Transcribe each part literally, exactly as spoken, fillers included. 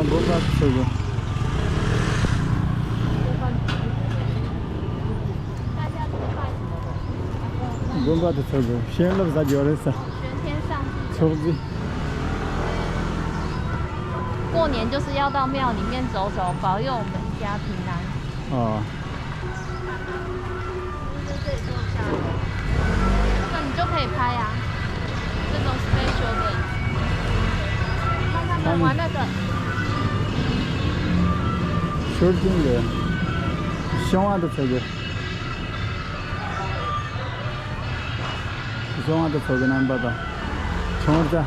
དགོན་པ་དུ་ཚོགས་དགོས། དགོན་པ་དུ་ཚོགས་དགོས། བྱིན་རླབས་ཟ་རྒྱུ་རེད་ས། ཚོགས་རྫི། 过年就是要到庙里面走走，保佑我们家平安。哦。这个你就可以拍啊，这种 special 的，让他们玩那个。ཤོར་གྱིན་ལས། ཤོང་བ་དུ་ཚོགས་དགོས། ཤོང་བ་དུ་ཚོགས་དགོས་རྣམ་པ་དང་། ཆུང་རྩ།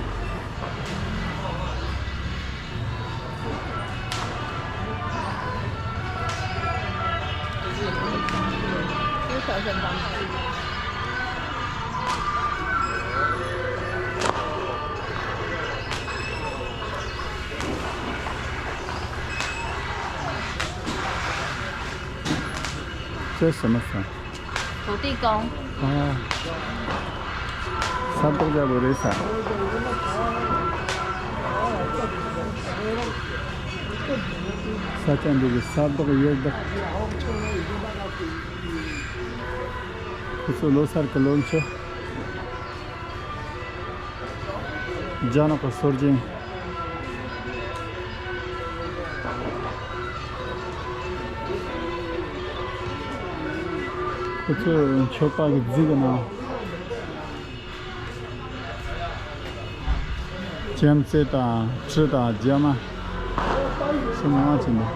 这什么神？土地公。哦。ས་བདག་རྒྱལ་པོ་རེད་ས། ས་ཆ་འདི་གི་ས་བདག་ཡོས་བདག་ཁོ་ཚོ་ལོ་སར་གི་ལོ་མཆོད། རྒྱ་ནག་གི་སྲོལ་རྒྱུན། ཁོ་ཚོས་མཆོད་པ་གི་རྫས་ཀྱི་ནང་། ལྕེམ་རྩེ་དང་། དྲི་དང་། རྒྱ་མ། སུ་མང་བ་ཅིག་འདུག་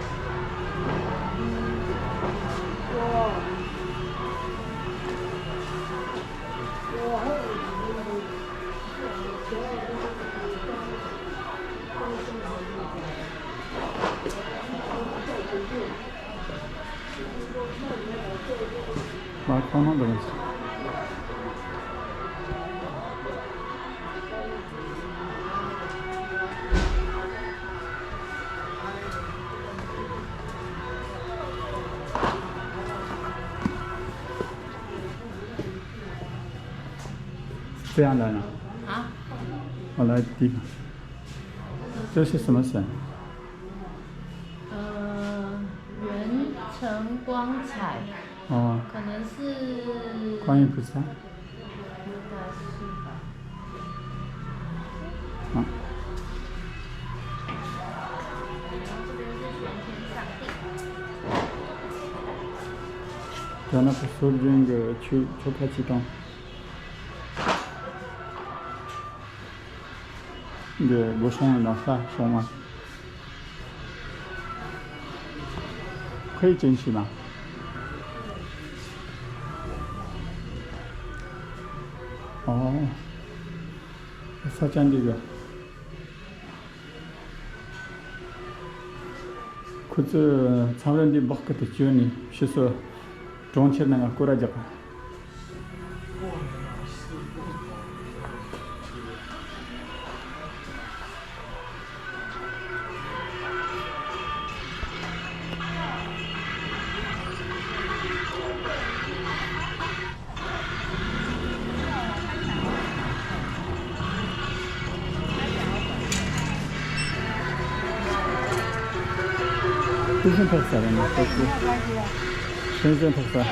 ང་ཁོང་ནང་འགྲོ་མི་ཤེས།这样的呢？啊？我来地方。这是什么神？呃，元辰光彩。哦。可能是观音菩萨。应该是吧。啊。然后这边是玄天上帝。རྒྱ་ནག་གི་སྲོལ་རྒྱུན་གྱི་ཆོས་ཆོ་ག་ཅིག་དང་། འདི་སྒོ་སྲུང་ལ་ལྷ་སྲུང་མ། ཁོའི་ཅན་ཞིག་ན། ཨོ། ས་ཆ་འདི་གི། ཁོ་ཚོས་མཚམས་རེ་འདི་སྦག་གི་དུ་བསྐྱོན་ནས་ཕྱི་སོ་གྲོང་ཁྱེར་ནང་ང་སྐོར་ར་རྒྱག་ག། ཏུ་ཤིན་ཐོག་ས་རེད་ན་ཐོག་ཏུ། ཤིན་ཤིན་ཐོག་ས།